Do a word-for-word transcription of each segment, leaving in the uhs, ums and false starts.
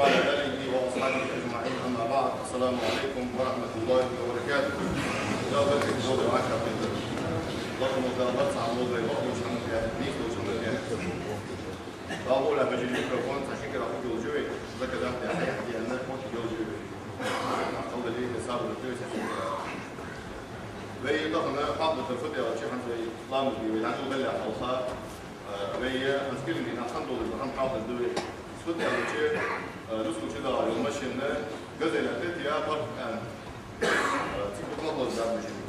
وعلى آله وأصحابه أجمعين. أما بعد. السلام عليكم ورحمة الله وبركاته. Дала баркат долда, вай хьаькъал. Лакхе волча Дала барт цхьа волда, лакхе волча хӀаман тӀа, нийса долча хӀаман тӀа. Дала вола бажи микрофон цхьа ши кара хьакхоллаш вай, заказать даь, хьаяхьа даь, хьакхоллаш вай. Аллахӏа дийна сабар лойла вай. Вай тахан хьалхара фу да аьлча, хӀанз вай ламаз дий вай, хӀанз вай хьалха, э, вай хӀанз килин дийнахьа хьадоладаь хӀама хьалхара да вай. Фу да аьлча, э, рузкъа чу дагӀа йола машина, газель тӀа я парк аьнна. Э, цига букъ нах лозабаьб машина.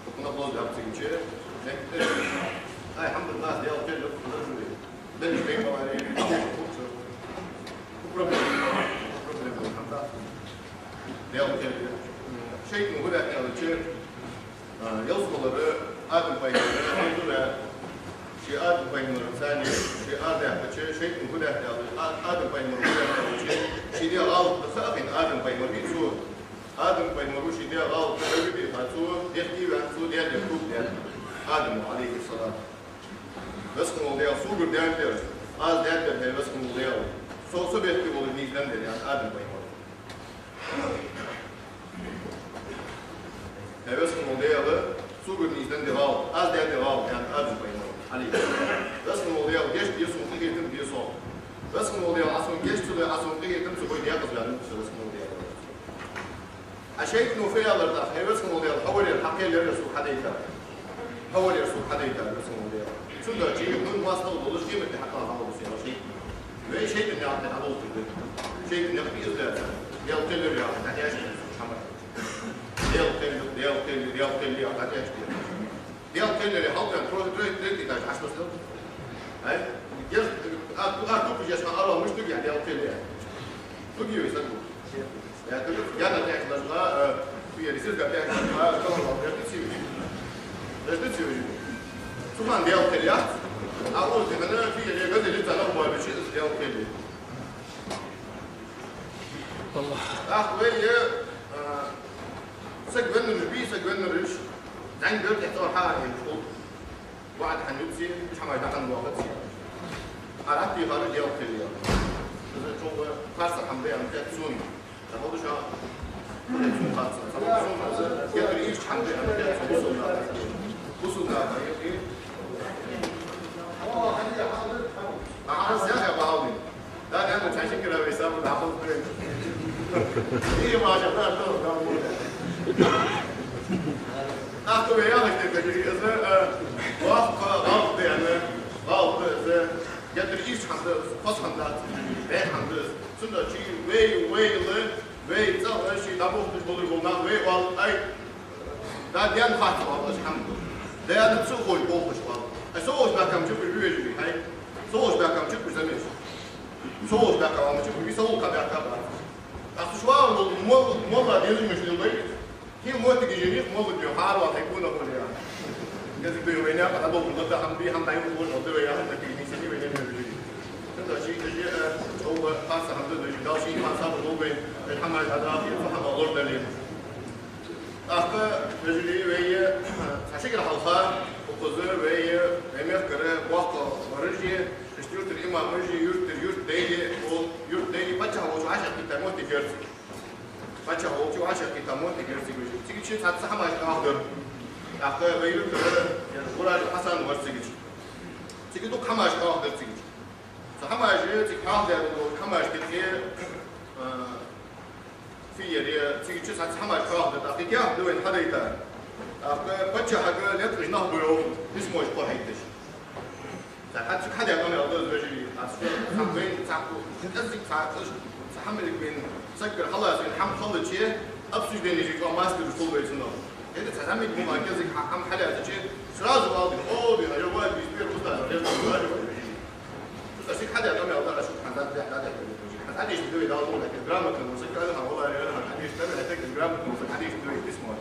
Букъ нах лозабаьб цига чу. Нек-, э, ай, алхьамдулиллахӀ, Даьла кхел йоах, лозабаьб. Дальше тайпа вари. Проблема. Проблема. Даьла кхел йоах. ШайтӀа фу даьд аьлча, а, ялсмалера Адам пайхамар, Ӏуйра, ший Адам пайхамара цани, ший Адам яхача, шайтӀа фу даьд аьлча, а, Адам пайхамар фу даьд аьлча, ший даь гӀалат да хаьа хьона Адам пайхамара, вий цо. Адам пайхамара ший даь гӀалат да хаьа хьона цо, дехке ваьнна цо, даь-даь куп даьд Адамо, Ӏалайхи ссалам. Веза хинна вола Даьла, согара даьннадар аз даьд, хӀай Веза хинна вола Даьла, со, со бехке волаш нийсденнадар, аьннад Адам пайхамара. ХӀай Веза хинна вола Даьла, согара нийсденнадар гӀалат, аз даьд гӀалат, аьннад Адам пайхамара, Ӏалайхи ссалам. Веза хинна вола Даьла, гешт де сона, къахетам бе сох. Веза хинна вола Даьла, Ӏа сона гешт ца дой, Ӏа сона къахетам ца бой, декъаза ваьннав со, Веза хинна вола Даьла. А шайтӀо фу аьлар тӀаккха, хӀай Веза хинна вола Даьла, хьо вар ер хьакхел яр сога хьадайта. Хьо вар ер сога хьадайта, Веза хинна вола Даьла. Цудухьа чӀоагӀа хьона моастагӀа долаш, къематди хьакъал хьалбусий, аьнна шайтӀо. Вай шайтӀа наькъа тӀа хьадолхаш да. ШайтӀа наькъ из да. Даьла кхел яр яхаш, дӀатӀаьшкара цу хӀамах. Даьла кхел, Даьла кхел, Даьла кхел яхаш, дӀатӀаьшкара. Даьла кхел яр хьалха, тро-, тро-, третий этаж, хьашт баслел. Ай? Геш, а, а, купа еш ма арал муштуг я, Даьла кхел яр. Туги вай сагу. Я, туги, я на пять должна, э, я ресурс на пять должна, э, колонна, подожди, сиви. Подожди, сиви. Цу хана Даьла кхел яц. А вот, ты, наверное, ты, я, я, я, я, Даьла кхел яр. Аллах. Ах, вай, э, саг веннараш бий, саг веннараш. Зан гар тӀехтор хьа, э, школ. Ваьд хьан юци, уж хӀамаш дахьан вахац. Арахьа тӀехьара Даьла кхел яр. Из чӀоагӀа харц хӀама да аьнна тӀехьа сона. Ца ховш а, цун харц. Ца ховш а, геттара ийрча хӀама да аьнна тӀехьа сона. Бусалба нах. Бусалба нах, йоах. А хьан зяха бахьалдин. Да, да, да, чаши кира вай сам да хул бе. И, маша, да, да, да, да. Ахту вай яхаш тӀехьа, из, э, вах, гӀалат да, яъни, гӀалат да, из, геттара ийрча хӀама да, хоза хӀама дац, бӀеха хӀама да. Цудухьа чи вай, вай ла, вай цӀагӀа ший дӀабохкаш болаш бола нах, вай оал, ай, да, даьна хац оал, из хӀама да. Даьна ца хой болхаш оал. Ай, со волча баьккхача уж вежарий, хӀай. Со волча баьккхача уж замеш. Со волча баьккха ваьннача уж, са волча баьккха бац. Ах, цу швара вол, мол-, молла дезаш меш лелбай. Хин моттиг жиниш, молла дё, хьарвал хай куна хули я. Гази бе вайна, а дол гулда хам би, хам дай гулда, гулда вайна, хам таки ни сини вайна меш жини. Туда ши, ши, э, оба, хаса хам да, дал ши, хаса гулда вай, хам ай хада, хам лор дали. Ахка, вежарий, вай, э, цхьа ши кара хьалха, укхаза вай, э, вай мехкара боккхагӀа вараш я, шоашта юртара имамаш я, юртара юртдайла, ол юртдайла паччахь волча вӀашагӀкхийтта моттиг яр цига. Паччахь волча вӀашагӀкхийтта моттиг яр цига. Цига чу цхьацца хӀамаш хьоахадаьр. Ахка вай юртара, э, Гураев Хьасан вар цига чу. Цига дукха хӀамаш хьоахадаьр цига чу. Цу хӀамаша, цига хьалха даьр дола хӀамаш тӀехье, а, фиер, цига чу цхьацца хӀамаш хьоахадаьр, тӀаккха каьхат да вайна хьадайта. ТӀаккха паччахьага лаьтташ нах ба йоах, письмош кхухьийташ. Цхьа хьа цига хьадаь къамаьл да из, вежарий, аз шоана цхьа вайна, цхьа кӀеззига, цхьа кӀеззига, цхьа хӀама вайна, саггара хьалаца вайна хӀама хилча, обсуждени жи кӀо мастер школ вай цунах. ХӀаьта цхьа зӀамига бумага кӀеззига хьа-, хӀама хьалаьцача, сразу валди, о, бина, я валди, теперь устаз, я валди, валди. Цу тӀа цига хьадаь къамаьл да, аз шуга хӀанз дӀа-, дӀа-, дӀа-, хӀанз хьадийшад вай, Дала мукъ лахь, грамотно ва саг, аз хьа валаре, хӀанз хьадийшад, хӀанз хьадийшад вай письмо.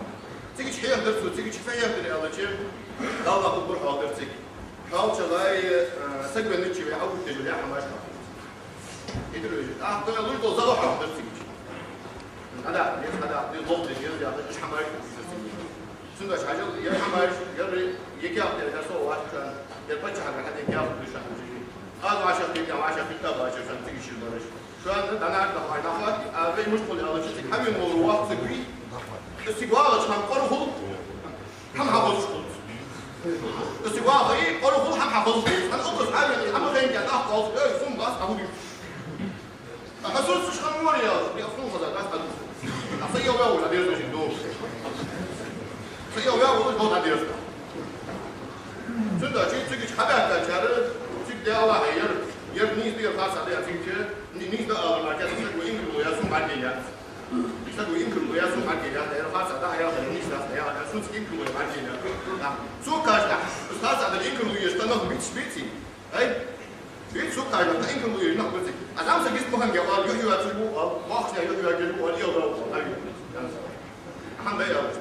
Цига чу хьехадаьр цо, цига чу фу хьехадаьр аьлча, Дала мукъ лахь, хьоахадаьр цига. Кхалчагай, э, саг веннача вай хьагутташ вай хӀамаш хьоахадаьр. Идир вежа. ТӀаккха луш дола зӀамига хьоахадаьр цига чу. Хьадаккха деза, хьадаккха деза, лох деза, яхаш, уж хӀамаш хьоахадаьр цига. Цудухьа хьажал, ер хӀамаш, ер, ер каьхат, ер со вӀашагӀкхийтта, ер паччахьага хьадаь каьхат да шоана жи. Аз вӀашагӀкхийтта, вӀашагӀкхийтта, вӀашагӀкхийтта, цига шир бараш. Шоана дӀанардаха вай нах, а вай мишта хул аьлча, цига хьавена волаш вац цига вий. Из цига вагӀача хана къора хул, хӀама хьахозаш хул. Из цига вагӀа, къора хул, хӀама хьахозаш хул. ХӀана укхаза хьавена, хӀама хенга тӀаккха, эй, сум бас, хьа хӀу дий? Хьа сусаш хӀама мора ял, я сум хаза, бас хьа дий. Ах са йовла вала, деза жин дов. Са йовла вала, дов деза. Цудухьа цига чу хьабаьхкачар, цига де Аллахьа яр, яр нийса дера харцахьа да цига чу, ни-, нийса да ала мара, кхы саг ву инкарло яр сум бӀаргаяц. Саг ву инкарло яр сум бӀаргаяц, яр харцахьа да, яр нийса да, яр сунца инкарло яр бӀаргаяц. Цу кашта, харцахьа да инкарло яр, ста нах бицаш биций. Ай? Бицаш цу кашта, инкарло яр нах биций. А зам са гист маханга вал, юхьа яцаш ву вал, мохча юхьа яцаш ву вал, ил вал, ай. Хьан дай алаш.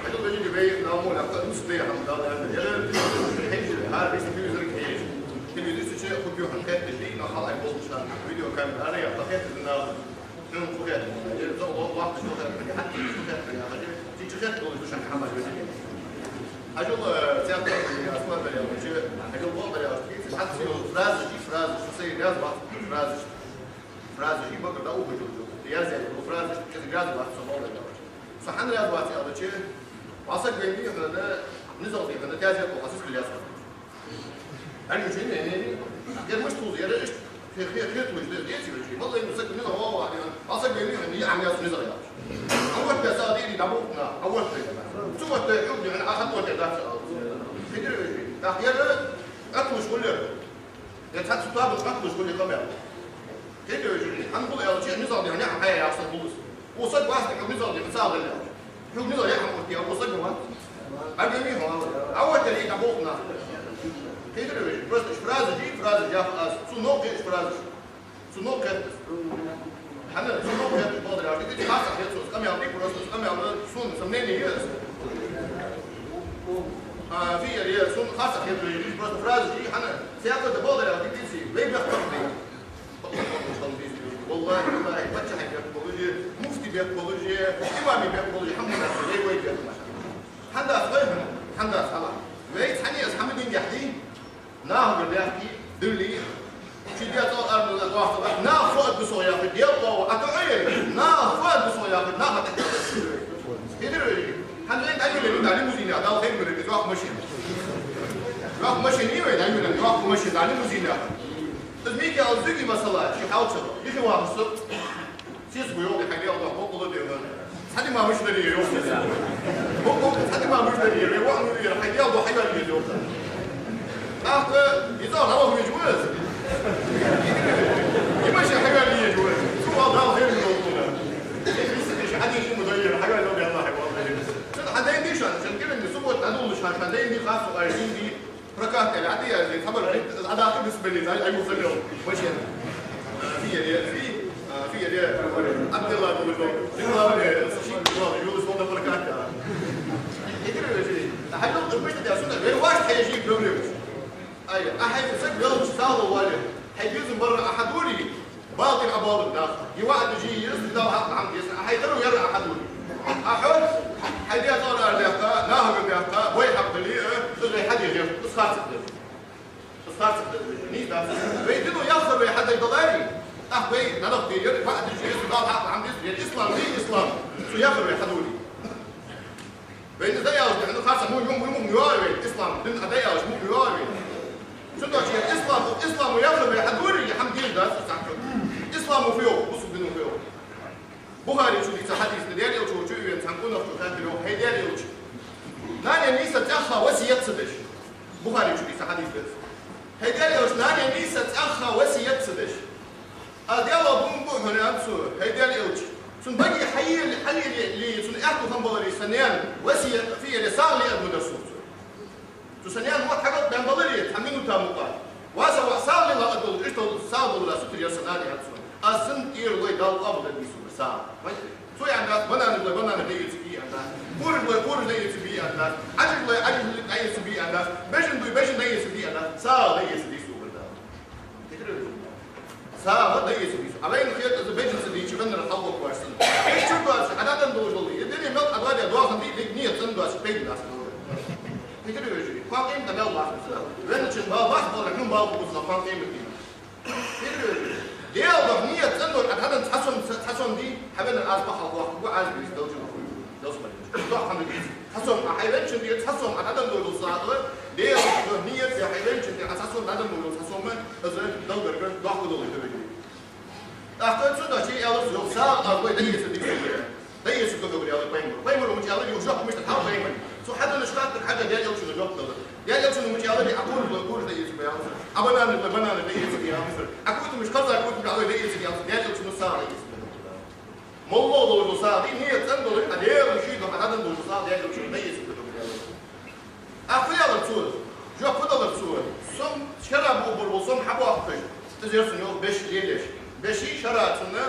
Хьажал, вежарий, вай наьна мел лакха дус бе хӀама дала аьнна. Яра хьежа, хӀара виса телевизор кхееш. Телевизор чу хӀу юхьан кхетта дий, нах хьалай болча, видеокамера, я, пакет дина. Хьун ху кхетта. Яра зо ло, вахта ху кхетта, хьатта ху кхетта, я, хьажа. Цига чу кхетта долаш ду шоана хӀама, вежарий. Хьажал, э, цӀаьхха, я, асфальт, я, хьажа. Хьажал, бо, я, хьажа. Хьатта фразаш, фразаш, са сай раз, вахта фразаш. Фразаш, бага да ухажул. Я, я, фразаш, кхы раз, вахта, со, бо, я, хьажа. Со хӀана раьза вац аьлча, вай саг вайна дийхьа, низагӀа дийхьа, тезет оха сискал яц. Ани жин, ани, ани. Ер мишта хул, ер иштта хе-, хе-, хеталуш да, деций вежарий? Малла вайна саг низагӀа ваха, вай саг вайна дийхьа, я хӀама яц низагӀа яц. А вот я сагӀа дийри, дӀаболх нах, а вот я. Цу вот я, хьуг дийхьа, а хатта вот я дац. Хетарий вежарий? ТӀаккха ер Ӏотталуш хул ер. Я цхьацца тоабан Ӏотталуш хул ер къамаьл. Хетарий вежарий? ХӀана хул аьлча, низагӀа дийхьа, я хӀама яц хул из. Укх сага вац хьога низагӀа дийхьа, сагӀа дале. Хьога низагӀа яхьа муртия, укх сага вац. Ӏа гами хьо. А вот я дӀаболх нах. Хетарий вежарий? Просто фразаш, фразаш яха аз. Цу новкъа фразаш. Цу новкъа хеташ. ХӀана цу новкъа хеташ бадар яхаш? Ити харцахьа хет сона, къамаьл дий, просто къамаьл, сона сомнени я. А, фиер я, сона харцахьа хет, просто фразаш, хӀана цӀаькха да бадар яхаш, ити си, вай бехк бакъ дий. ВаллахӀи, валлахӀи, паччахьа бехк болаш, муфти бехк болаш, имами бехк болаш, хӀама дац, вай, вай бехк болаш. ХӀана дац вай хӀама? ХӀана дац хӀама? Вай цхьанне аз хӀама дин яхьий? Нахага бехкий, дилли, ши децӀал армала вахтала, нах фу аргда сох яхар, дел къово, а то ай, нах фу аргда сох яхар, нах а тӀехьа. Хетарий вежарий? ХӀана вай дӀайолаеннай лимузина, Дала хайр мара, йоккха машина. Йоккха машина я вай дӀайолаеннай, йоккха машина, лимузина. Из мига ал зуги масала, ши хьалча, йихи вахар со. Сис гу йола, хьайга йола, бокъала дела. Цхьа ди ма мишта дар йола. Бокъала, цхьа ди ма мишта дар йола, ваъ, ну, йола, хьайга йола, хьайга йола. ТӀаккха, иза хьавах вижу ваз. Има ше хьайга йола ваз. Цу вал дал хер йола. Хьайга йола, хьайга йола, хьайга йола. Цун хьадай ди шан, шан кирин ди субот, адул шан, хьадай ди хас, ай ди. Прокат аьле, хьаде яьле, хабар хӀама, Ӏодаккха бисмилла, ай, ай, мусаллил, машен. Фиер, фи, а, фиер, Абдулла, Абдулла, Абдулла, ши, Юлус, вон прокат. Хетарий вежарий? Хьажал, мишта да, сона, вай ваш хьежи проблема. Ай, а хьай саг велча сагӀа вале. Хьай безам барра а хьадури. Балтин а балда нах. Йи ваӀда жи йис, Дала хьакъ хӀама деза. А хьай дару яра а хьадури. А хьо, хьай децӀал ара даьккха, нахага даьккха, бой хьакъ дали, а, цу зай хьаде гӀерт, ус харцахь деза. Ус харцахь деза, нийса дац. Вай дино яхар вай хьадай далари, ах вай нанах де яр, ваӀда жи йис, Дала хьакъ хӀама деза, яр ислам, дин ислам. Цу яхар вай хьадури. Вайна из да аьлча, хьона харцахь му, му, му, му йоагӀа вай, ислам дин а да аьлча, му йоагӀа вай. Цудухьа ислам, ислам яхар вай хьадури, хӀама деш дац цхьаккха. Ислам фу йоах, бусалба дино фу йоах. Бухаре чу дийца хьадис да, Даьла Элча чу вена цхьан къонахчо хаьттар йоах, хӀай Даьла Элча, нанеи нийсеи цӀаьхха васкет ца деш. Бухаре чу дийца хьадис да из. ХӀай Даьла Элча, нанеи нийсеи цӀаьхха васкет ца деш. Аз Даьлах дув буъ хьона, аьннад цо, хӀай Даьла Элча. Цун баге хьаеле, хьаеле, цун аьттув хинна баларе, са наьна васкет, фиере сагӀа ле аргда дар сога цо. Цо са наьна мотт хьагалт баьнна баларе, цхьа минута мукъагӀа. Ва са воӀ, сагӀа лела аргдолаш, иштта сагӀа долаш сутара яр са нана, аьннад цо. Аз санна тӀера лой Дала къоабалдергдий сога сагӀа. Цо аьннад: бананаш лой, бананаш дӀаэца бий, аьннад. Кураж лой, кураж дӀаэца бий, аьннад. Ӏажаш лой, Ӏажаш дӀаэца бий, аьннад. Бежан дой, бежан дӀаэца бий, аьннад. СагӀа дӀаэцаргдий сога Дала. СагӀа дӀаэцаргдий сога. А вайна хетар из бежан ца дийча, веннар хьалваккхаш санна. Вай чу доацаш, Ӏа дӀаденна долаш дола, ер дуне мел Ӏа доаде доахан дий, дика нийят цӀена доацаш, пайда дац хьона. Хетарий вежарий? Кхоана къематдийнахьа бала бац. Венначун бала бац, бала хьона бала бу бусалба, кхоана къематдийнахьа. Хетарий вежарий? Даьла духьа Ният цӀена долаш, Ӏа дӀаденна цхьа сом, цхьа сом дий, хьавенна аз бахьал хьоахаргва, аз бийса долча хӀаман. Доккха хӀама да из. Цхьа сом Ӏа хьайвенначун тӀера цхьа сом Ӏа дӀаденна долаш дола сагӀа, Даьла ший ният даь хьайвенначун тӀера Ӏа цхьа сом дӀаденна долаш дола цхьа сом, из Далла гаргара доккха долаш да вайга. ТӀаккха цудухьа аьлар цо, йоах, сагӀа аз вай дӀаэцар дика да. ДӀаэцаргда хьогара, аьлар пайхамара. Пайхамара мича аьлар, йоах, жоп мишта да пайхамара? Цо хьаденнача хаттарга хьежжа Даьла Элчано жоп делар. Даьла Элчано мича аьлар, Ӏа кураж лой, кураж дӀаэцаргба, аьлар цо. Ӏа бананаш лой, бананаш дӀаэцаргья, аьлар цо. Ӏа котамаш, хоза котамаш Ӏа лой, дӀаэцаргья, аьлар цо. Даьла Элчано сагӀа дӀаэцаргда. МоллагӀа долаш дола сагӀа дий, ният цӀена долаш, Ӏа Даьла ший духьа дӀаденна долаш дола сагӀа Даьла Элчано дӀаэцаргда хьогара, аьлар. ТӀаккха фу аьлар цо? Жоп фу делар цо? Сом, шера буабар бола сом хьабоаккхаш, из яр сона, йоах, беш лелаеш. Беш шера цунна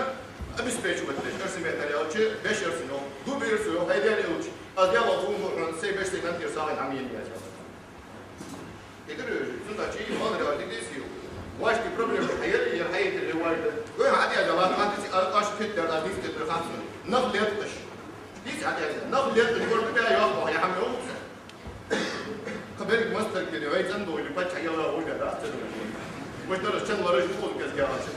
обеспечивать деш, эрсий меттала аьлча, беш яр сона, йоах. Дув бир цо, йоах, хӀай Даьла Элча, аз Даьлах дув буъ хьона, сай беш сай кӀантера сагӀийна хӀама енна яц. Дикадар вежарий, цудухьа чӀоагӀа валар ваьнна дика да из. Вайшта проблема хьаяр, яр хьаяйтар вайшта. Вай хьа а деза, ва хьа дици, а, аш тетта, а, дици тетта хьа сона. Нах леташ. Дици хьа деза. Нах леташ, горда бя, йоах, бах, я хьам йоах. Кхы берриг мастар кири, вай цӀена долаш, паччахь яла вожа да, цӀена. Вай тарас чан лараш, мухул кез гяла чан.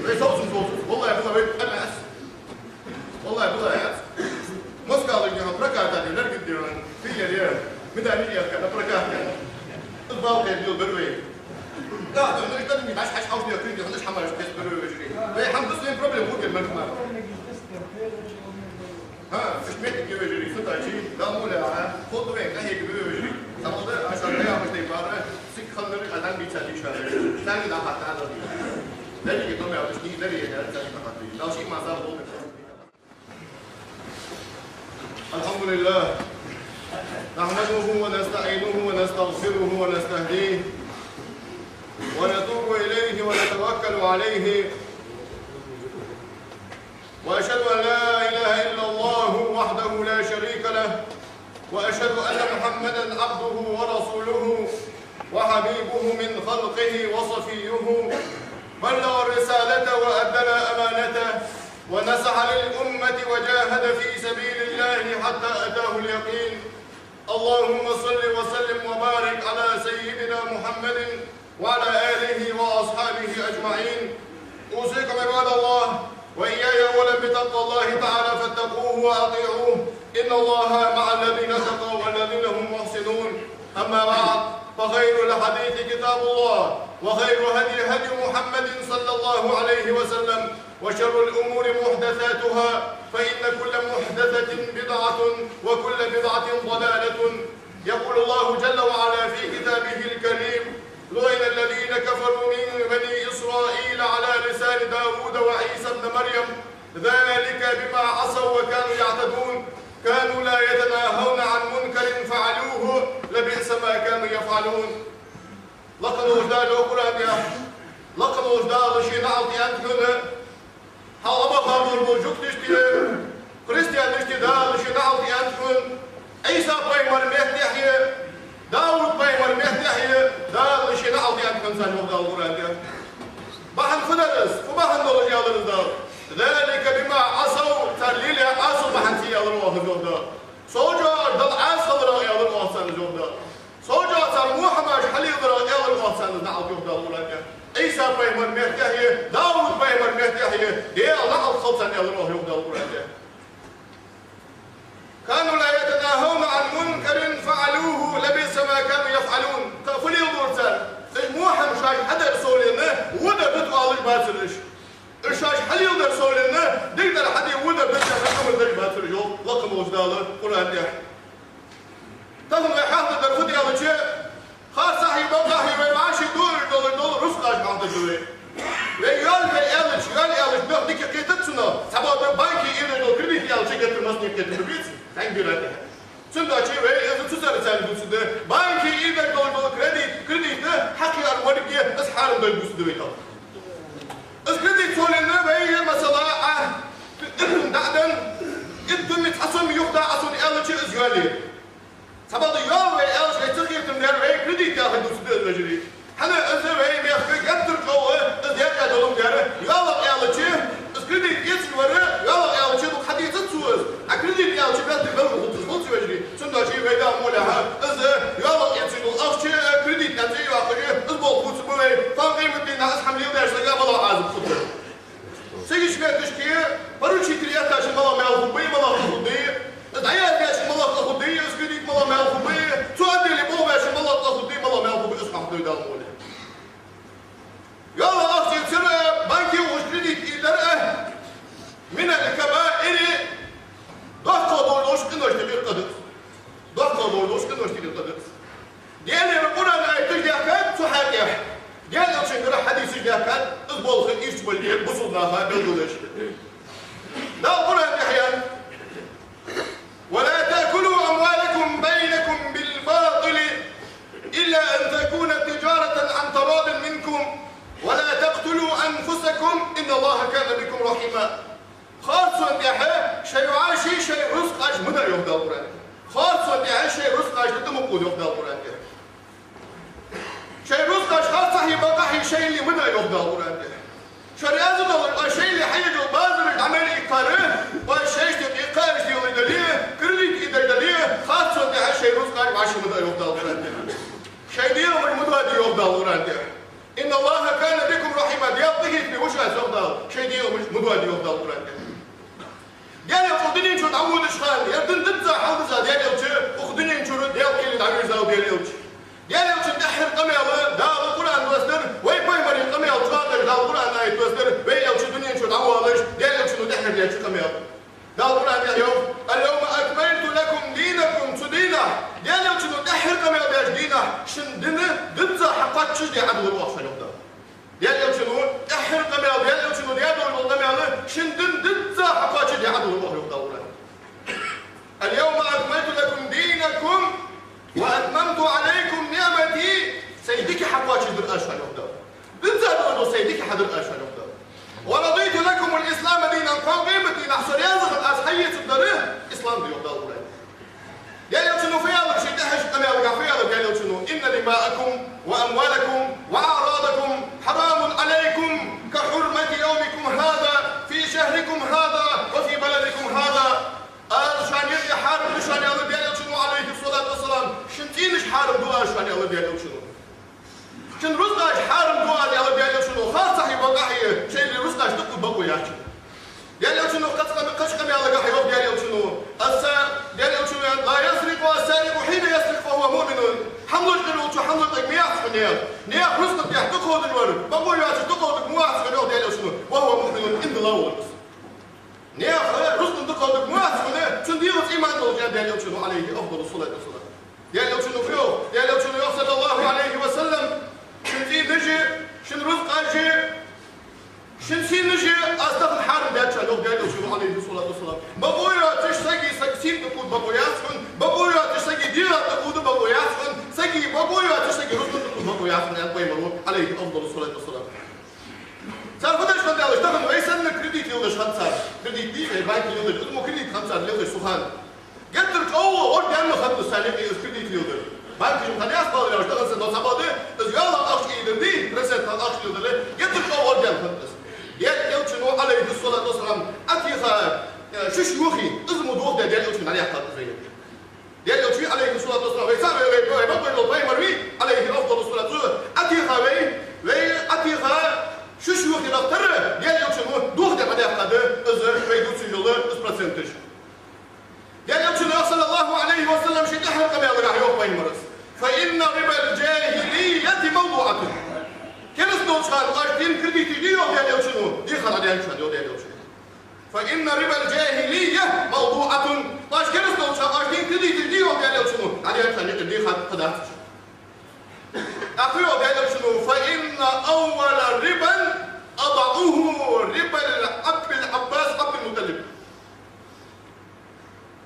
Вай совсун совсун, валлахӀи, валлахӀи, вай къамаьс. Валлахӏи, валлахӏи, яц. Москвалашка прокатах лергдеван, филер я, медаль я, на прокат. Из балхе бил бервей. Да, да, ну, что мне, наш хаш хауш не крыти, хаш хамаш кес бервей. Вей, хам, бус не проблем, букер, махма. Ха, фишметик вежери, сутачи, да, муля, а, ход вей, кахе вежери. Самода, а шо, я, мы что, пара, сик, ханнер, адам, бица, диша. Сами, да, хата, да. Дали, дом, я, не, дали, я, дали, хата. Дальше, маза, вот. الحمد لله. نحمده ونستعينه ونستغفره ونستهديه ونتوب إليه ونتوكل عليه. وأشهد أن لا إله إلا الله وحده لا شريك له. وأشهد أن محمدا عبده ورسوله وحبيبه من خلقه وصفيه، بلغ الرسالة وأدى الأمانة ونصح للأمة وجاهد في سبيل الله حتى أتاه اليقين. اللهم صل وسلم وبارك على سيدنا محمد وعلى آله وأصحابه أجمعين. أوصيكم عباد الله وإياي أولا بتقوى الله تعالى فاتقوه وأطيعوه. إن الله مع الذين اتقوا والذين هم محسنون. أما بعد، فخير الحديث كتاب الله، وخير هدي هدي محمد صلى الله عليه وسلم، وشر الأمور محدثاتها، فإن كل محدثة بدعة، وكل بدعة ضلالة. يقول الله جل وعلا في كتابه الكريم: لعن الذين كفروا من بني إسرائيل على لسان داود وعيسى ابن مريم، ذلك بما عصوا وكانوا يعتدون، كانوا لا يتناهون عن منكر فعلوه، لبئس ما كانوا يفعلون. Лакха волча Дала йоах Къуръан тӀа, лакха волча Дала ший наӀалт аьннад хьона, хьалха бахабар бола жугташта, христианашта Дала ший наӀалт аьннад хьона, Ӏийса пайхамара меттехьа, Дауд пайхамара меттехьа Дала ший наӀалт аьннад хьона царна, йоах Дала Къуръан тӀа. Бахьан фу дар из? Фу бахьан долаш аьлар из Дала? ذلك بما عصوا, цар лелаяь Ӏасал бахьанца аьлар оаха, йоах Дала. Сов чӀоагӀа Далла Ӏаса хиларах аьлар оаха царна, йоах Дала. Сов чӀоагӀа цар во хӀамаш хьалеларах аьлар оаха царна из наӀалт, йоах Дала Къуръан тӀа. Ӏийса пайхамара меттехьа, Дауд пайхамара меттехьа Даьла наӀалт хилда царна аьлар оаха, йоах Дала Къуръан тӀа. كانوا لا يتناهون عن منكر فعلوه لبئس ما كانوا يفعلون. Кхы фу леладора цар? Уж во хӀама шоаш хьадар совленна, во дергда оалаш бацар уж. Уж шоаш хьалеладар совленна, дикадар хьаде, во дергда аьнна амар деш бацар уж, йоах лакха волча Дала Къуръан тӀа. Тахан вай хьахадар фуд аьлча, харцахьа, бакъахьа вай вӀаши дуаш дола, дола рузкъаш хьахадар да вай. Вай йоал вай аьлча, йоал аьлча, нах дика кхетац цунах, цхьабакъда банке ийдеш дола кредит аьлча, геттара массане кхетам беций, хьанбира тӀехьа. Цудухьа вай из цу сарацара дувцаргда. Банке ийдеш дола, дола кредит, кредит хьакхеар варгге, из хьарам долга дувцаргда вай тӀаккха. Из кредит совленна вай, масала, а, итт дуне дӀа а денна, итт дуне цхьа сом юха да Ӏа сона аьлча, из йоал я. Цхьабакъда йоал вай аьлча, вай ца кхетам дар, вай кредит яхар дувцаргда из, вежарий. ХӀана аьлча вай мехка геттара чӀоагӀа из декъа долаш дар, йоалах аьлча, из кредит эцаш вар, йоалах аьлча, дукха хьадецац цо из. А кредит аьлча, бетта белгал хул цун, хул цун, вежарий. Цудухьа вай Дала моллагӀа, из йоалах эцаш дола ахча, кредит аьнна цӀи йоаккхаш, из болх бувцаргба вай, кхоана къематдийнахьа из хӀама леладеш сага вала Ӏазап хургда. Бусалба наха белгалдеш. Дала Къуръан тӀа аьннад: «ولا تأكلوا أموالكم بينكم بالباطل إلا أن تكون تجارة عن تراض منكم ولا تقتلوا أنفسكم إن الله كان بكم رحيما». Харцонна тӀехьа шоай вӀаший, шоай рузкъаш ма даа, йоах Дала Къуръан тӀа. Харцонна тӀехьа шоай рузкъаш тӀа ма кхувда, йоах Дала Къуръан тӀа. Шоай рузкъаш харцахьеи бакъахьеи шоайла ма даа, йоах Дала Къуръан тӀа. Шо раьза долаш, шоайла хьаеш йола базараш дӀа мел ийккхар, шоашта юкъе кхаьча делаш дале, кредит ийдеш дале, харцонна тӀехьа шоай рузкъаш вӀаший ма даа, йоах Дала Къуръан тӀа. Шоай дегӀамаш ма доаде, йоах Дала Къуръан тӀа. «إن الله كان بكم رحيما», Даьла къахетаме ва шоана, йоах Дала, шоай дегӀамаш ма доаде, йоах Дала Къуръан тӀа. Даьла Элчано дунен чура дӀаводача хана, ер ди дизза хьалдизза Даьла Элча, укх дунен чура Даьла кхеле дӀавийрзав Даьла Элча. Даьла Элчан тӀеххьара къамаьл Дала Къуръан доссадар, вай пайхамара къамаьл чӀоагӀа Дала Къуръан аят доссадар, вай Элча дунен чура дӀавоалаш, Даьла Элчано тӀеххьара деча къамаьл. Дала Къуръан тӀа йоах: «اليوم أكملت لكم دينكم», цу дийнахьа, Даьла Элчано тӀеххьара къамаьл деча дийнахьа, шун ди дизза хьакхоачашде Ӏадулар оаха шоана, йоах Дала. Даьла Элчано тӀеххьара къамаьл, Даьла Элчано даь дола къамаьл, шун ди дизза хьакхоачашде Ӏадулар оаха, йоах Дала Къуръан. «اليوم أكملت لكم دينكم وأتممت عليكم نعمتي», сай дика хьакхоачашдир аз шоана, йоах Дала. Дизза дола сай дика хьадар аз шоана, йоах Дала. «ورضيت لكم الإسلام دينا», кхоана къематдийнахьа со раьза хинна аз хьаэцаргдар ислам да, йоах Дала Къуръан. Даьла Элчано фу аьлар ший тӀехьарча къамаьлагахьа, фу аьлар Даьла Элчано: «إن دماءكم وأموالكم وأعراضكم حرام عليكم كحرمة يومكم هذا في شهركم هذا وفي بلدكم هذا». Аз шоана юкъе хьарам ду шоана, аьлар Даьла Элчано, عليه الصلاة والسلام, шун цӀийнаш хьарам ду аз шоана, аьлар Даьла Элчано. Шун рузкъаш хьарам ду аз, аьлар Даьла Элчано, харцахьеи бакъахьеи шоайла рузкъаш тӀакхувда бокъо яц шун. Даьла Элчано кхыча къам-, кхыча къамаьлагахьа йоах Даьла Элчано: «الس-», Даьла Элчано аьннад: «لا يسرق السارق حين يسرق وهو مؤمن». Хьамлаш кхералчо хьамлаш кхерг ма яц хьона, наьха рузкъа тӀа дукха ховдаш вар, бокъо йоацаш дукха ховдаш ма вац хьона, йоах Даьла Элчано, «وهو مؤمن», иман дилла волаш. Наьха рузкъа дукха ховдаш ма вац хьона, цун дегӀаца иман долаш, аьннад Даьла Элчано, عليه أفضل الصلاة والسلام. Даьла Элчано фу йоах? Даьла Элчано йоах, صلى الله عليه وسلم: «Шун цӀийнаш а, шун рузкъаш а, шун синаш а аз тахан хьарам даьд шоана», йоах Даьла Элчано, عليه الصلاة والسلام. Бокъо йоацаш сага, сага сийна тӀакхувда бокъо яц хьона, бокъо йоацаш сага дегӀа тӀакхувда бокъо яц хьона, сага бокъо йоацаш сага рузкъа тӀакхувда бокъо яц хьона, аьннад пайхамаро, عليه أفضل الصلاة والسلام. Цар фу деш хиннад аьлча, тахан вай санна кредит леладеш хиннад цар. Кредит дий, вай банке леладеш, из мо кредит хиннад цар леладеш цу хана. Геттара чӀоагӀа орденна хиннад из цар юкъе из кредит леладер. Банкаш хьадаьнна балар яхаш, тахан санна цхьабакъда, из йола ахча ийдер дий, процентал ахча леладер, геттара чӀоагӀа орденна хиннад из. Даьла Элчано, عليه الصلاة والسلام, Ӏотеха, э, шуш йохий, из мо дохадаь Даьла Элчано дӀадаьккхад из вайна. Даьла Элча вий, عليه الصلاة والسلام, вай цаӀ вий, вай, вай бакъвенна вола пайхамар вий, عليه أفضل الصلاة والسلام, Ӏотеха вай, вай Ӏотеха шуш йохаярах тара Даьла Элчано дохадаь дӀадаьккхад из вай дувцаш йола из проценташ. Даьла Элчано йоах, صلى الله عليه وسلم, ший тӀеххьарча къамаьлагахьа йоах пайхамаро: «فإن ربا الجاهلية موضوعة». Керастал долча хана оаш денна кредиташ дий, йоах Даьла Элчано, дийхад дӀадаьннад шоана, йоах Даьла Элчано. «فإن ربا الجاهلية موضوعة». Оаш керастал долча хана оаш денна кредиташ дий, йоах Даьла Элчано, дӀадаьннад шоана, юкъера дийхад, кхы дац шоана. ТӀаккха йоах Даьла Элчано: «فإن أول ربا أضعه ربا العب-، العباس عبد المطلب».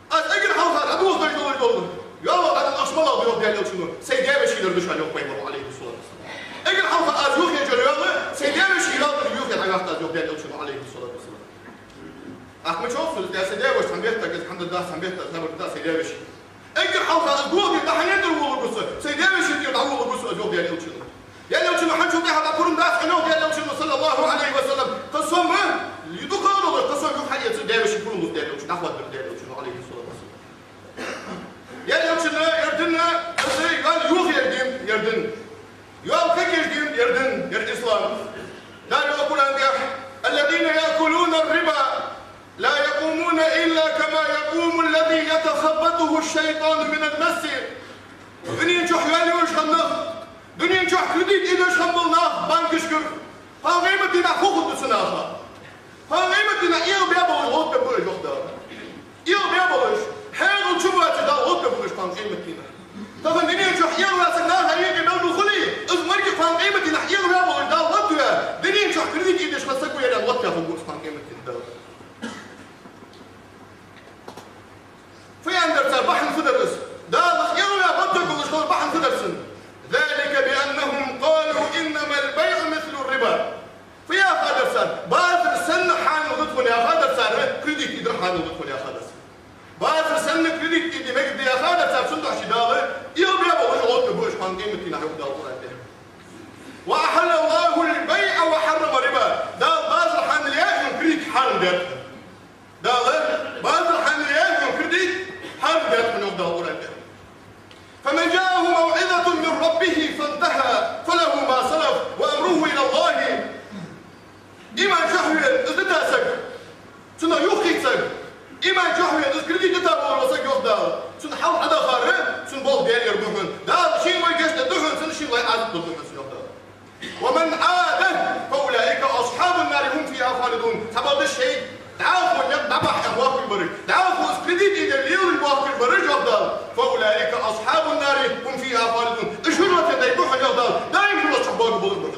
Аз эггара хьалха дӀадохадеш долаш дола йола адам ахча малагӀа да, йоах Даьла Элчано, сай даь-веший дар да шоана, йоах пайхамаро, عليه الصلاة والسلام. Эггара хьалха аз йохаеш йола йола сай даь-веший йола дар йохаер хьаваьккхад аз, йоах Даьла Элчано, عليه الصلاة والسلام. Ахча ма чоалхсу, сай даь-веший цхьан бетта, из хӀама дергдац цхьан бетта, из хӀама дергдац сай даь-веший. Эггара хьалха аз дохаде дӀахьо дӀаволалургва со, сай даь-веший тӀера дӀаволалургва со аз, йоах Даьла Элчано. Даьла Элчано хьанчул тӀехьа дӀа пурам дац хьона, йоах Даьла Элчано, صلى الله عليه وسلم. Кхы сом а, дукха а долаш, кхы сом юха хьаэца даь-веший пурам луц, Даьла Элчано, дӀахоададир Даьла Элчано, عليه الصلاة والسلام. Даьла Элчано ер дин, из йола йохаеш денад ер дин. Йола кагеш денад ер дин, ер ислам. Дала йоах Къуръан тӀа: «الذين يأكلون الربا لا يقومون إلا كما يقوم الذي يتخبطه الشيطان من المس». Дунен чухь йола йохаеш хинна нах, дунен чухь кредит ийдеш хинна бола нах банкашкара, кхоана къематдийнахьа фу хургда цу наха? Кхоана къематдийнахьа эгӀабаь болаш гӀовттабергба уж, йоах Дала. ЭгӀабаь болаш, хьаькъал чу боацаш Дала гӀовттабергба уж кхоана къематдийнахьа. Тахан дунен чухь эгӀаваь саг наха юкъе мел хуле, из мо кхоана къематдийнахьа эгӀабаь болаш Дала гӀовттаву, дунен чухь кредит ийдеш хинна саг ва Базар санна хьанал да тхона яхадар цар, кредит ийдар хьанал да тхона яхадар цар. Базар санна кредит ийде мегаргда яхадар цар, цудухьа Дала, ийла бе болаш гӀулакх ба уж кхоана къематдийнахьа, йоах Дала Къуръан тӀа. وأحل الله البيع وحرم الربا. Дала базар хьанал яь, кредит хьарам даьд. Дала базар хьанал яь, кредит хьарам даьд, йоах Дала Къуръан тӀа. فمن جاءه موعظة من ربه فانتهى فله ما سلف وأمره إلى الله. Иман чу хьавена из дита саг, цунах юххе саг, иман чу хьавена из кредит дита вола саг, йоах Дала, цун хьал хьадахар, цун болх Даьлагара ба хьона. Дала шийна вай гешт дергда хьона цунна, шийна вай Ӏазап дергда хьона цунна, йоах Дала. ومن عاد فأولئك أصحاب النار هم فيها خالدون. Цхьабакъда шоай дӀахо никъ дӀабахьа бохкаш бараш, дӀахо из кредит ийдер лелаш бохкаш бараш, йоах Дала. فأولئك أصحاب النار هم فيها خالدون. Уж шура тӀа дай ба хьона, йоах Дала, даим шура чу боагӀа болаш ба уж.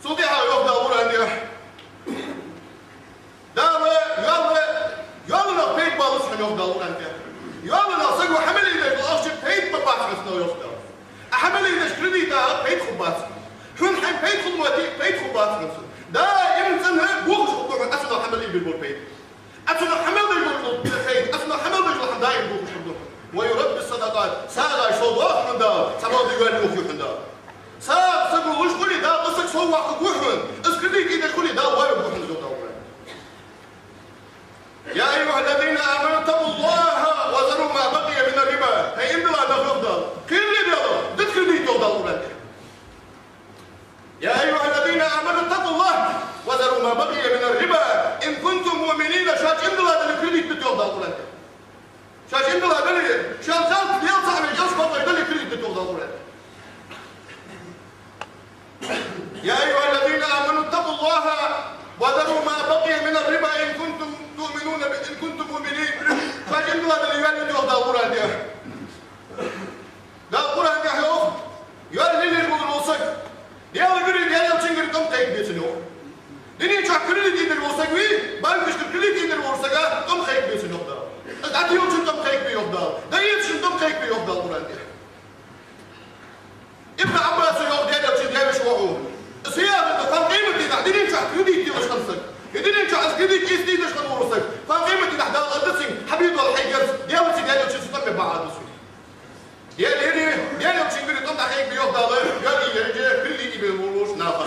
Цул тӀехьагӀа йоах Дала Къуръан тӀа. Дала, йола, йола нах пайда балац хьона, йоах Дала Къуръан тӀа. Йола нах саго хьа мел ийдеш дола ахчах пайда бац хьона цунах, йоах Дала. Ӏа хьа мел ийдеш кредитах пайда хургбац хьона. Хьона хьайна пайда хургвоацаш, пайда хургбац хьона цунах. Даим цунна бохаш хургда хьона, Ӏа цунах хьа мел ийдеш бола пайда. Ӏа цунах хьа мел деш дола пайда, Ӏа цунах хьа мел деш дола хӀама даим бохаш хургда хьона. ويربي الصدقات. СагӀа шоай доах хьона Дала, цхьабакъда ювелла йоах хьона Дала. СагӀа саго луш хуле, Дала из саг совваккхаргва хьона, из кредит ийдеш хуле, Дала ваьргва хьона, йоах Дала. يا أيها الذين آمنوا اتقوا الله وذروا ما بقي من الربا. ХӀай, иман дилла нах, йоах Дала, кхерале Даьлах, дита кредит, йоах Дала Къуръан тӀа. يا أيها الذين آمنوا اتقوا الله وذروا ما بقي من الربا إن كنتم مؤمنين. Шоаш иман дилла дале, кредит дита, йоах Дала Къуръан тӀа. Шоаш иман дилла дале, шоана зал лела ца хьавеш, ялсмала дале, кредит дита, йоах Дала Къуръан тӀа. يا أيها الذين آمنوا اتقوا الله وذروا ما بقي من الربا إن كنتم تؤمنون ب-، إن كنتم مؤمنين. Шоаш иман дилла дале, йоалае, йоах Дала Къуръан тӀа. Дала Къуръан тӀа йоах: йоалае лелаеш вола саг, Даьлагара, Даьла элчангара тӀом кхайкабе цунна, йоах. Дунен чу кредит ийдеш вола саг вий, банкашка кредит ийдеш волча сага тӀом кхайкабе цунна, йоах Дала. Из дӀатилчун тӀом кхайкабе, йоах Дала. ДӀаэцачун тӀом кхайкабе, йоах Дала Къуръан тӀа. Ибн Ӏаббаса йоах, Даьла элчан даь-веший воӀо: из яхар да, кхоана къематдийнахьа дунен чу кредит телаш хинна саг, е дунен чу из кредит ийца дийдеш хинна вола саг, кхоана къематдийнахьа Дала аргда цунга: хьабе дола хьай герз, Даьлацеи Даьла элчанцеи тӀом бе бакъахьа да цунна. Даьлагара, Даьла элчангара тӀом дӀакхайкабе, йоах Дала, йоалае ераш, кредит ийдеш болаш нах.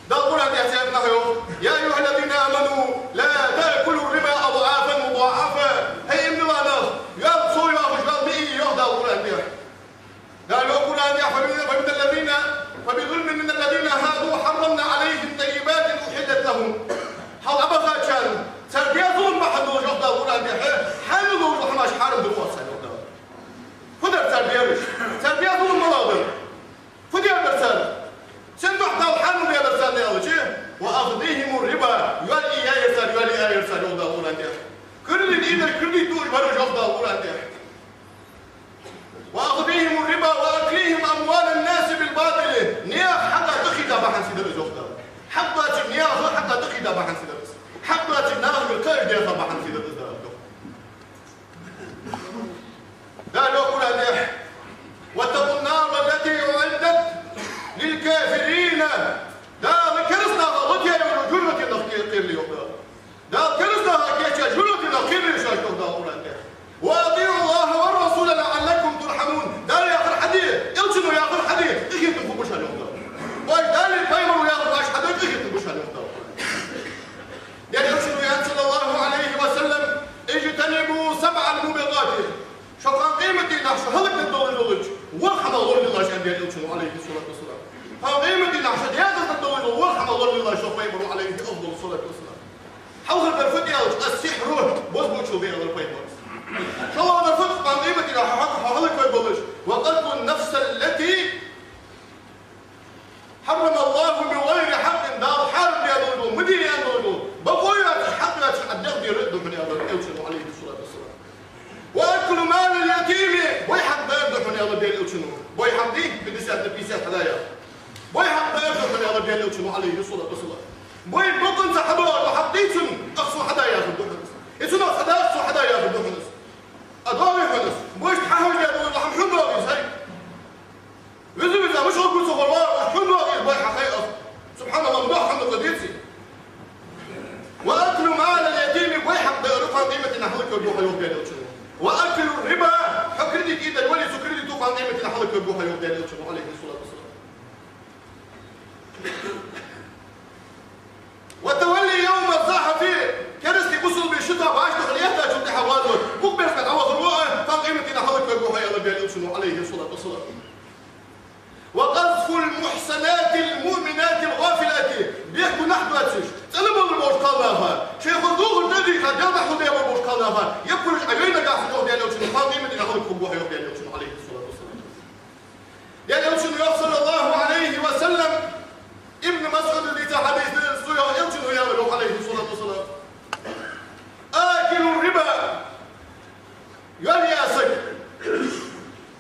Дала Къуръан тӀа царна йоах: يا أيها الذين آمنوا لا تأكلوا الربا أضعافا مضاعفة. ХӀай, иман дилла нах, йоал цо йоахаш йола ма е, йоах Дала Къуръан тӀа. Дала йоах Къуръан тӀа: فمن، فمن الذين، فبظلم من الذين هادوا حرمنا عليهم طيبات أحلت لهم. Хьалха бахачарна, цар даь зулам бахьан долаш, йоах Дала Къуръан тӀа, хьанал дола хӀамаш хьарам дир оаха царна, йоах Дала. Фу дар цар даьраш? Цар даь зулам малагӀа дар? Фу даьр дар цар? Сен духьа Дала хьанал даьр царна аьлча, وأخذهم الربا, йоалае яьяр цар, йоалае аьяр цар, йоах Дала Къуръан тӀа. Кредит ийдеш, кредит дуаш бараш, йоах Дала Къуръан тӀа. وأخذهم الربا وأكلهم أموال الناس بالباطل. Наьха хьакъ тӀахийда бахьан долаш дар из, йоах Дала. Хьакъ доацаш наьха хьакъ тӀахийда бахьан долаш дар из. Хьакъ доацаш наха юкъе кхаьча даьха бахьан долаш дар из, Дала йоах. Дала йоах Къуръан тӀа: واتقوا النار التي أعدت للكافرين. Дала кераста наха латаяь йола жожагӀатенах кхерале, йоах Дала. Дала кераста наха кийча жожагӀатенах кхерале шоаш, йоах Дала Къуръан тӀа. وأطيعوا الله والرسول لعلكم ترحمون. Дала яхар хьаде, элчано яхар хьаде, къахетам хургба шоана, йоах Дала. Вай Дала, пайхамара яхар вай хьаде, къахетам хургба шоана, йоах Дала. Даьла элчано аьннад, صلى الله عليه وسلم: اجتنبوا سبع الموبقات. Шо кхоана къематдийнахьа шо хӀалакдергдолаш долча ворхӀ хӀамах лоралелаш, аьннад Даьла элчано, عليه الصلاة والسلام. Кхоана къематдийнахьа шо декъаздаргдолаш дола ворхӀ хӀамах лоралелаш шо, пайхамара, عليه أفضل الصلاة والسلام. Хьалхардар фуд аьлча, السحر, бозбунчал да, аьлар пайхамара. ШоллагӀдар фуд, кхоана къематдийнахьа хьо, хьо хӀалаквергволаш: وقتل النفس التي حرم الله بغير حق, Дала хьарам даь дола, ма де аьнна дола, бокъо йоацаш, хьакъ йоацаш Ӏа дегӀ дер да хьона, аьлар элчано, عليه الصلاة والسلام. وأكل مال اليتيم, бой хьакъ дар да хьона, аьлар Даьла элчано. Бой хьакъ дий, пятьдесят на пятьдесят хьадаь. Бой хьакъ дар да хьона, аьлар Даьла элчано, عليه الصلاة والسلام. Бой бокъонца хьадоагӀа хьакъ дий цун, ах цо хьадаь яхар да хьона из. Е цунах хьадаь, ах цо хьадаь яхар да хьона из. А доагӀий хьона из? Бой хьахьожадаь дола хӀама хьона доагӀий из, хӀай? Веза-веза, мишта гуцахур вар, хьона цӀена болаш болча кхалнаха, шоай хоза духар тӀадийха, Даьла духьал дехар болаш болча кхалнаха, е пураш Ӏа вайна гахьа йоах Даьла Элчано, кхалнах иман дика хьалкхугу йоах Даьла Элчано, Ӏалайхи ссалату вассалам. Даьла Элчано йоах, саллаллаху Ӏалайхи ва саллам, Ибн МасӀуда дийца хьадис да, цо йоах, Элчано аьлар йоах, Ӏалайхи ссалату вассалам: آكل الربا, йоал яь саг,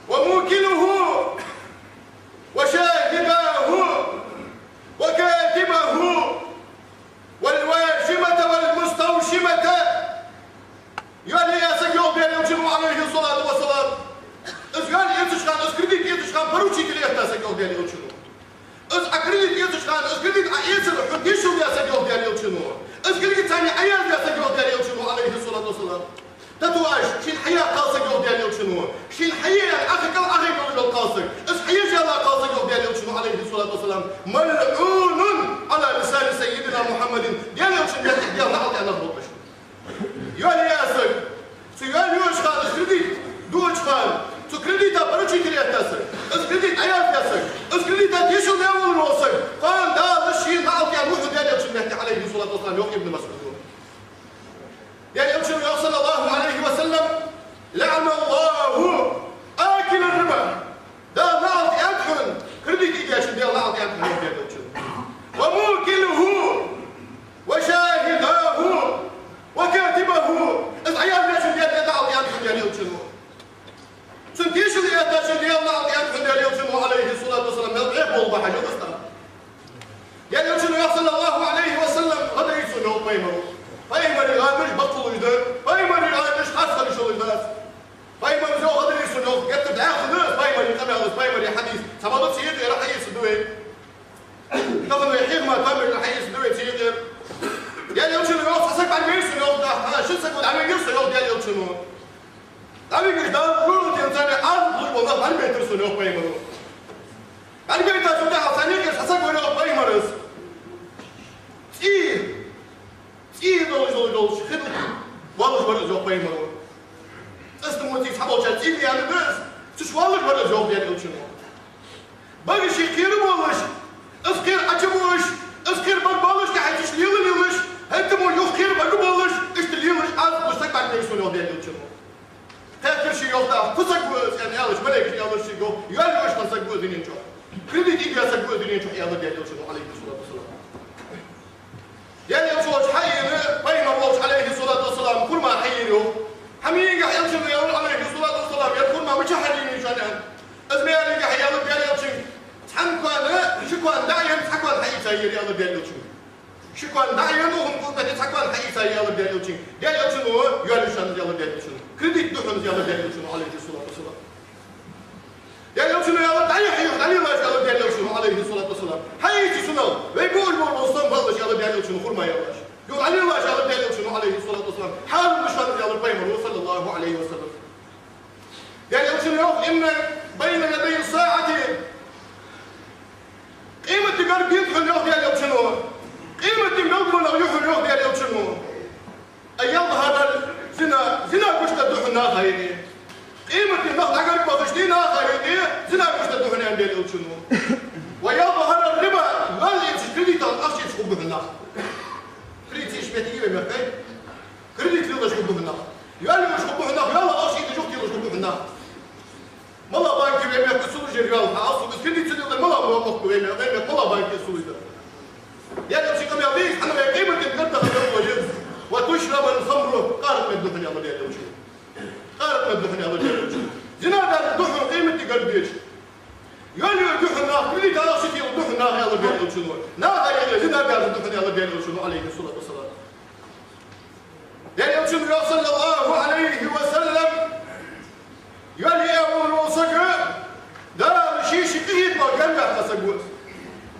وموكله وشاهداه وكاتبه والواشمة والمستوشمة. Йоал яь саг, йоах Даьла Элчано, Ӏалайхи ссалату вассалам. Из йоал эцача хана, из кредит эцача хана поручитель этта саг, йоах Даьла Элчано. Из Ӏа кредит эцача хана, из кредит Ӏа эцар хьона тешал даь саг, йоах Даьла Элчано. Из кредит царна Ӏа яздаь саг, йоах Даьла Элчано, Ӏалайхи ссалату вассалам. Татуаж, шийна хьае кхалсаг, йоах Даьла Элчано. Шийна хьае, Ӏохайкал, Ӏохайкал йола кхалсаг. Из хьаеш яла кхалсаг, йоах Даьла Элчано, Ӏалайхи ссалату вассалам. ملعون على لسان سيدنا محمد. Даьла Элчан меттахь Даьла наӀалт аьнна болаш. Йоал яь саг. Цу йоал йоацача хана, из кредит доацача хана, цу кредита поручитель этта саг. Из кредит Ӏояздаь саг. Из кредита тешал даь вола саг. Кхоана Дала шийна наӀалт аьнна ва хьона Даьла Элчан меттахь, Ӏалайхи ссалату вассалам, йоах Ибн МасӀуда. Даьла Элчано йоах, саллаллаху Ӏалайхи ва саллам: لعن الله آكل الربا. Даьла наӀалт аьннад хьона, кредит ийдечун Даьла наӀалт аьннад хьона, йоах Даьла Элчано. وموكله وشاهداه وكاتبه. Из Ӏояздечун Даьла наӀалт аьннад хьона, йоах Даьла Элчано. Цунна тешал эттачун Даьла наӀалт аьннад хьона, йоах Даьла Элчано, Ӏалайхи ссалату вассалам, мел бӀеха бола бахьан йоах из. Даьла Элчано йоах, саллаллаху Ӏалайхи ва саллам, гӀо дайра сона, йоах пайхамаро. Пайхамара гӀанаш баккхалуш да, пайхамара гӀанаш харцхьа хулаш да. Пайхамара йоах, гӀо дайра сона, йоах, геттара дӀаьха да из пайхамара къамаьл, из пайхамара хьадис. Цхьабакъда цига юкъера хьаэца да вай. Тахан вай хьехам тоам беш хьаэца да вай цига юкъера. Даьла Элчано йоах, цхьа саг бӀаргавайра сона, йоах, дӀахо, ши саго дӀавигар со, йоах Даьла Элчано. ДӀавигача Дала гуллуш царна Ӏазап луш бола нах бӀаргабайтар сона, йоах пайхамаро. БӀаргабайта цу тӀехьа царна юкъера цхьа саг вар, йоах пайхамаро. ЦӀий, цӀий долаш, долаш, долаш хи тӀа воаллаш вар из, йоах пайхамаро. ЦӀаста мо цӀий, цхьаболчар цӀий аьнна да из, цу чу воаллаш вар из, йоах Даьла Элчано. Бага ший кхера болаш, из кхера Ӏочубувлаш, из кхера бага болаш, тӀехьа цу чу лела, лелаш, хӀаьта мо юха кхера бага болаш, иштта лелаш, Ӏазап луш саг бӀаргавайра сона, йоах Даьла Элчано. Кхаьчар ше, йоах, дӀахо, фу саг ва из аьнна, аьлча, малейкаша аьлар шийга, йоах, йоал йоацаш хинна саг ва из дунен чу. Кредит ийдеча саг ва из дунен чу, аьлар Даьла Элчано, Ӏалайхи ссалату вассалам. Даьла Элча волча хьаена, пайхамар волча, Ӏалайхи ссалату вассалам, хурма хьаийцар, йоах. Хьа мига Элчано аьлар, Ӏалайхи ссалату вассалам, ер хурма мичахьара енай шоана, аьнна. Из ма аьллинге, аьлар Даьла Элчано, цхьан коана ши коана дӀаенна, цхьа коана хьаийца яр, аьлар Даьла Элчано. Ши коана дӀаенна, укхун кулга тӀа цхьа коана хьаийца яр, аьлар Даьла Элчано. Даьла Элчано йоал йоацаш хиннад, аьлар Даьла Элчано. Кредит да хьона из, аьлар Даьла Элчано, Ӏалайхи ссалату вассалам. Даьла Элчано аьлар, дӀахьо, дӀалелаш, аьлар Даьла Элчано, Ӏалайхи ссалату вассалам. Хьаийца шоана, вай божа бола сом хилалаш, аьлар Даьла Элчано, хурма яллаш. Юха дӀалелаш, аьлар Даьла Элчано, Ӏалайхи ссалату вассалам. Хьарам да шоана, аьлар пайхамаро, саллаллаху Ӏалайхи ва саллам. Даьла Элчано йоах, إن بين يدي الساعة. Къематди гарга да хьона, йоах Даьла Элчано. Къематди гарга да хьона, йоах Даьла Элчано. أن يظهر الزنا, зина гучадаргда хьона наха юкъе. Къематди нах дӀагарга бахача дийнахьа юкъе зина гучадаргда хьона, аьннад Даьла Элчано. ويظهر الربا, йоал эцаш, кредитах ахча эцаш хургба хьона нах. Кредит эцаш моттиг я вай мехка? Кредит лелаш хургба хьона нах. Йоал йоацаш хургба хьона нах, йоал ахча ийдеш юхателаш хургба хьона нах. Мала банке вай мехка сулуш яр йоал, хьа, аз хургба, кредит ца лелар мала мохк вай мехка, вай мехка мала банке сулуш дар. Даьла Элчан къамаьл да из, хӀана вай къематди гарга да хьона, йоах, وتشرب الخمر, къаракъ мегаргда хьона, аьлар Даьла Элчано. Къаракъ мегаргда хьона, аьлар Даьла Элчано. Зина гаргда хьона къематди гарга деча. Йоал йоацаш хургба хьона нах, кредитах ахча теларгда хьона наха, аьлар Даьла Элчано. Наха юкъе зина гаргда хьона, аьлар Даьла Элчано, Ӏалайхи ссалату вассалам. Даьла Элчано йоах, саллаллаху Ӏалайхи ва саллам, йоал яь вола саг, Дала ший, ший къахетамах гаьнаваьккха саг ва из.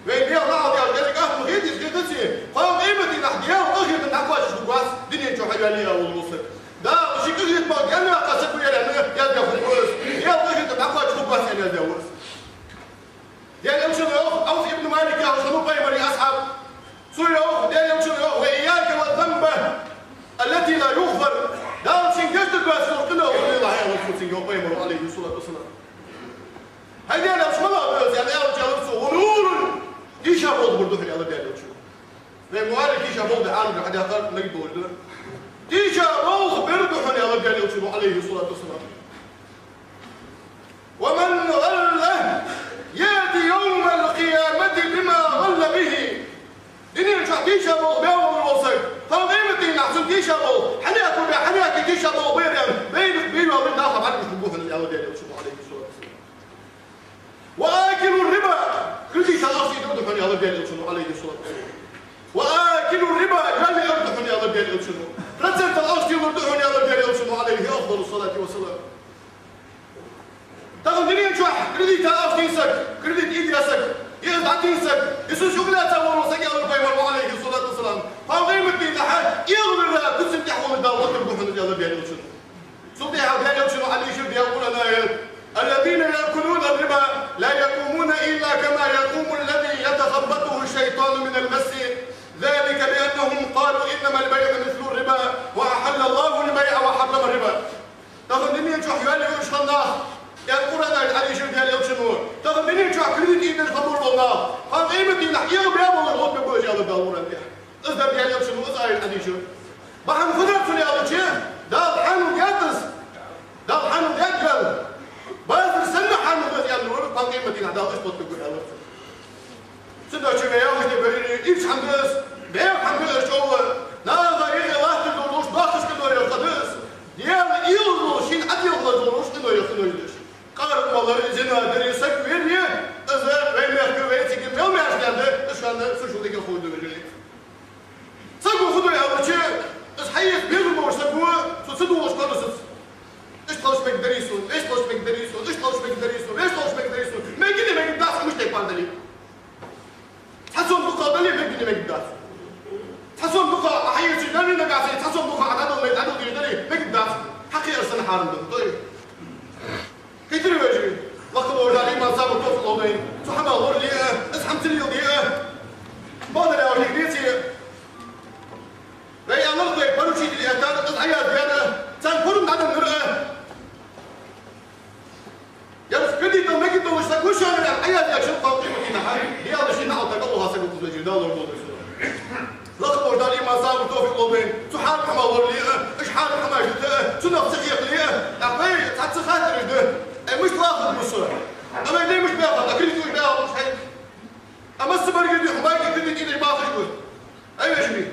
Вай Даьла наӀалт аьлча, деррига атта ма хетий из, хетаций? Кхоана къематдийнахьа Даьла къахетам дӀакхоачаш хургвац дунен чу хьайоал яь вола саг. Дала ший къахетамах гаьнаваьккха саг ва ер аьнна, яздаь хургва из. Даьла къахетам дӀакхоачаш хургвац аьнна, яздаь ва из. Даьла Элчано йоах, Ӏавф ибн Малик яхаш хиннав пайхамара асхьаб. Цо йоах, Даьла Элчано йоах: وإياك والذنب التي لا يغفر. Дала шийна гешт дергдоацаш дола къиношта хьалелахь, аьлар цо цунга, йоах пайхамаро, Ӏалайхи ссалату вассалам. ХӀай Даьла Элча, малагӀа да из, аьнна, аьлча, аьлар цо: غرور, тийшаболх бар да хьона, аьлар Даьла Элчано. Вай муаллим тийша болх бе аьнна хьадаьккхар мегаш долаш да. Тийша болх бер да хьона, аьлар Даьла Элчано, عليه الصلاة والسلام. ومن غل يأت يوم القيامة بما غل به. Дунен чу тийша болх бе волаш вола саг, кхоана къематдийнахьа цун тийша болх, хьанехк бе, хьанехк тийша болх бер, бейнах бе йоаллаш, наха бӀаргагуш бу хьона, аьлар Даьла Элчано, عليه الصلاة والسلام. وآكل الربا, кредита ахча ийцар да хьона, аьлар Даьла Элчано, عليه الصلاة والسلام. وآكل الربا, жал яар да хьона, аьлар Даьла Элчано. Процентал ахча телар да хьона, аьлар Даьла Элчано, عليه أفضل الصلاة والسلام. Тахан дунен чу кредита ахча тийна саг, кредит ийцар саг, из дӀатийна саг, из цу юкъе лаьца вола саг, аьлар пайхамара, عليه الصلاة والسلام, кхоана къематдийнахьа эгӀавир, куцан тӀехьа волаш Дала оттаргва хьона, аьлар Даьла Элчано. Цул тӀехьа Даьла Элчано хьадийшар Даьла Къуръана аят: الذين يأكلون الربا لا يقومون إلا كما يقوم الذي يتخبطه الشيطان من المس، ذلك بأنهم قالوا إنما البيع مثل الربا وأحل الله البيع وحرم الربا. Тахан дунен чу йоаллаш йола уж нах, аьнна Къуръана аят хьадийшар Даьла Элчано, тахан дунен чу кредит ийцар хабар бола нах, кхоана къематдийнахьа эгӀабаь болаш оттаргба уж, аьлар Дала Къуръана тӀа. Из да Даьла Элчано из аят хьадийшар. Бахьан фу да цун аьлча, Дала хьанал даьд из, Дала хьанал даьд жал, базар санна хьанал да из, аьнна, кхоана къематдийнахьа Дала иштта оттаргва, аьлар цо. Цудухьа вай ялхаш де берригаш ирча хӀама да из, бӀеха хӀама да из, чӀоагӀа. Наха юкъе латташ дола долаш, дохкаш къиноех да из. Даьла уйла долаш, шийна Ӏадилхалаш долаш, къиноех, къиноех да из. Къаракъ малар, зина дар, саг вер, из вай мехка, вай цига мел маьрша даьнна да, из шоана сушул дика ховргда, вежарий. Саго фу ду аьлча, из хьаэца безам болаш саг ва, цо ца дувгӀаш кхоадусац. Иштта хилча мегаргдарий сона, вешта хилча мегаргдарий сона, иштта хилча мегаргдарий сона, вешта хилча мегаргдарий сона. Мегаргдий, мегаргдац, мишта тайпара дале а. Цхьа сом дукха дале а, мегаргдий, мегаргдац. Цхьа сом дукха Ӏа хьаэцаш дале, нагахьа санна цхьа сом дукха Ӏа дӀадала, дӀадала дезаш дале, мегаргдац. Хьакхиар санна хьарам да, дой. Хетарий, вежарий, лакха волча Дала иман, сабар, товфикъ лолда вайна. Цу хӀамах лорале а, из хӀама ца леладе а. Бакъдар аьлча, дика деций. Вай аьннар, вай поручитель этар, из Ӏояздаьр, царна пурам дӀаденнар. Ер кредитал мегаш долаш саг ва шоана аьнна Ӏояздаьчоа кхоана къематдийнахьа Даьла ший наӀалт тӀа кӀалдоха саг ва из, вежарий, Дала лорадолда вай цунах. Лакха волча Дала иман, сабар, товфикъ лолда вайна. Цу хьарам хӀамах лорале а, уж хьарам хӀамаш дита а, цунах ца хьекхале а. ТӀаккха вай цхьацца хаттараш да: ай, мишта вахаргва со? Ай, вай дай мишта баьхаб, а кредит уж баьхаб уж хьай? Ай, массабараш дий хьона, банке кредит ийдеш бахаш ба? Ай, вежарий,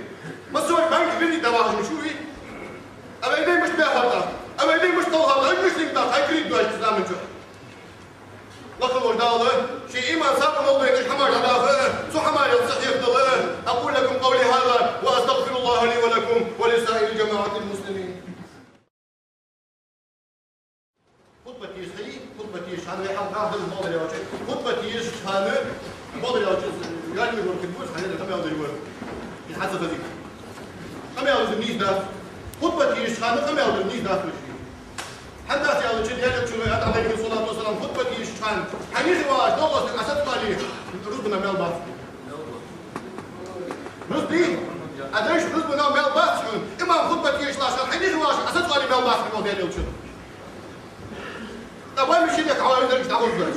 массабараш банке кредит дӀабахаш ба, шу вий? Ай, вай дай мишта баьхаб тӀаккха? Ай, вай дай мишта кхалхаб? Ай, мишта лийннад тӀаккха хьай кредит дӀачу заман чу? Лакха волча Дала ший иман, сабар лолда вайна, уж хӀамаш дӀадаха а, цу хӀамаех ца хьекхадала а. أقول لكم قولي هذا وأستغفر الله لي ولكم ولسائر جماعة المسلمين. Хутба дешаш хилча, хутба дешача хана вай хьалха дӀахо бакъдар аьлча, хутба дешача хана бакъдар аьлча, яле вар хи бус, хьанера къамаьл дар вар. Из хьа ца хазийта. Къамаьл дар нийса дац. Хутба дешача хана къамаьл дар нийса дац, вежарий. ХӀана дац аьлча, Даьла Элчано аьннад, عليه الصلاة والسلام, хутба дешача хана хьай юхе вагӀаш новкъостага Ӏа саца вале, рузбанах маьл бац. Рузба? Ӏа деш рузбанах маьл бац хьона. Имам хутба дешаш латтача хана хьай юхе вагӀаш Ӏа саца вале, маьл бац хьона, йоах Даьла Элчано. ТӀаккха вай машинах хьаваьлча дӀагӀоргдац.